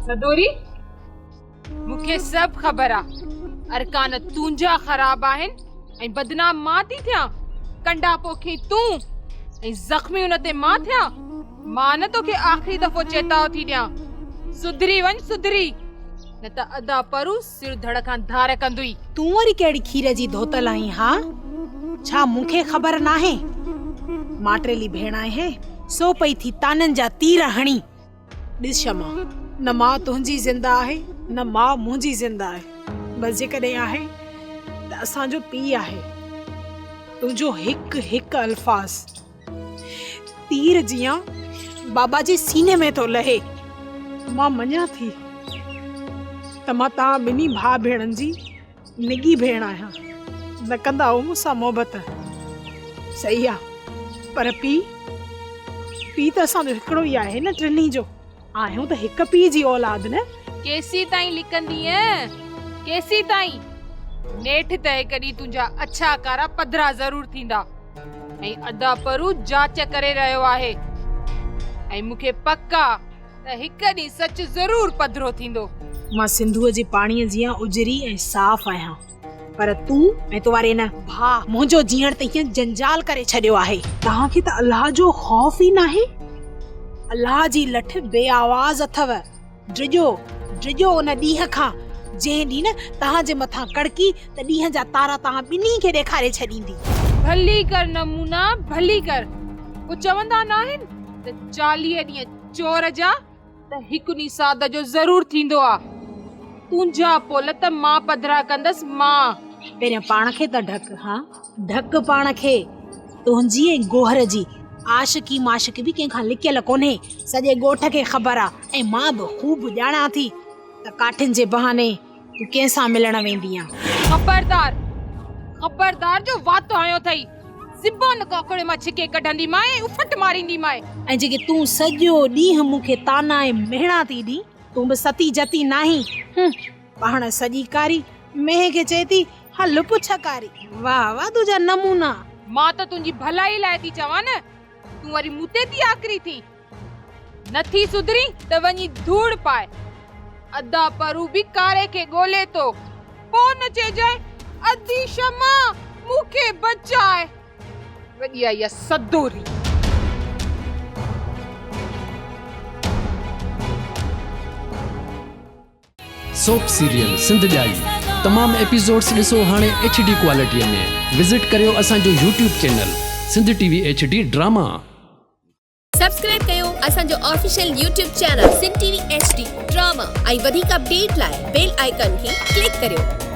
سدوري، مون کي سڀ خبر آ. ارڪان تنهنجا خراب آهن ۽ بدنام مان ٿي ٿيان. ڪنڊا پوکين تون ۽ زخمي ان تي مان ٿيان. مان نه توکي آخري دفعو چيتاء ٿي ڏيان. سڌري وڃ سڌري، نه ته ادا پرو سر ڌڙ کان ڌار ڪندوئي. تون وري ڪهڙي کير جي ڌوتل آهين ها؟ ڇا مون کي خبر ناهي؟ ماٽيلي ڀيڻ آهين، سو پئي ٿي طعنن جا تير هڻين. ڏس شمع، نه ماء تنهنجي زنده آهي، نه ماء منهنجي زنده آهي. بس جيڪڏهن آهي ته اسان جو پيء آهي. تنهنجو هڪ هڪ الفاظ تير جيان بابا جي سيني ۾ ٿو لهي. مان مڃان ٿي ته مان توهان ٻنهي ڀاء ڀيڻن جي نگي ڀيڻ آهيان. نه ڪندا هو مون سان محبت. صحيح آ پر پيء پيء ته اسان جو هڪڙو ئي آهي نه ٽنهي جو. آهيون ته هڪ پيء جي اولاد نه. ڪيسيتائين لڪندينء؟ ڪيسيتائين؟ نيٺ ته هڪ ڏينهن تنهنجا اڇا ڪارا پڌرا ضرور ٿيندا ۽ ادا پرو جاچ ڪري رهيو آهي ۽ مون کي پڪ آ ته هڪ ڏينهن سچ ضرور پڌرو ٿيندو. مان سنڌوء جي پاڻيء جيان اجري ۽ صاف آهيان، پر تون ۽ تو واري هن ڀاء منهنجو جيئڻ ته هيئن جنجال ڪري ڇڏيو آهي. توهان کي ته الله جو خوف ئي ناهي. الله جي لٺ بي آواز اٿو. ڊڄو، ڊڄو ان ڏينهن کان، جنهن ڏينهن توهان جي مٿان ڪڙڪي ته ڏينهن جا تارا توهان ٻنهي کي ڏيکاري ڇڏيندي. ڀلي ڪر نمونا، ڀلي ڪر. پوء چوندا ناهن ته 40 ڏينهن چور جا ته هڪ ڏينهن ساڌ جو ضرور ٿيندو آ. تنهنجا پول ته مان پڌرا ڪندس مان. پهريان پاڻ کي ته ڍڪ ها، ڍڪ پاڻ کي. تنهنجي ۽ گوهر جي عاشقي معاشقي به ڪنهن کان لڪيل ڪونهي. سڄي ڳوٺ کي خبر آ ۽ مان به خوب ڄاڻان ٿي ته ڪاٺين جي بهاني تون ڪنهن سان ملڻ ويندينء؟ خبردار! خبردار جو وات هنيو اٿئي، زبان ڪاڪڙي مان ڇڪي ڪڍنديمانء ۽ اڦٽ مارينديمانء. ۽ جيڪي تون سڄو ڏينهن مون کي طعنا ۽ مهڻا ٿي ڏين، تون به ستي جتي ناهين. هون! پاڻ سڄي ڪاري، مينهن کي چئي ٿي، هل پڇ ڪاري. واهه واهه تنهنجا نمونا! مان ته تنهنجي ڀلائي لاء ٿي چوان نه، تون وري مون تي ٿي آڪري ٿين. نه ٿي سڌرين ته وڃي ڌوڙ پاء. ادا پرو به ڪاري کي ڳولي ٿو. پوء نه چئجانء ادي شمع مون کي بچاء. وڏي آئي آ سدوري. سوپ سيريل سنڌ ڄائي تمام ايپيسوڊس ڏسو هاڻي ايڇ ڊي ڪوالٽي ۾ وزٽ ڪريو اسان جو YouTube channel Sindh T V H D drama. Subscribe ڪيو اسان جو official YouTube channel Sindh T V H D drama ۽ وڌيڪ اپڊيٽ لاء بيل آئيڪان کي ڪلڪ ڪريو.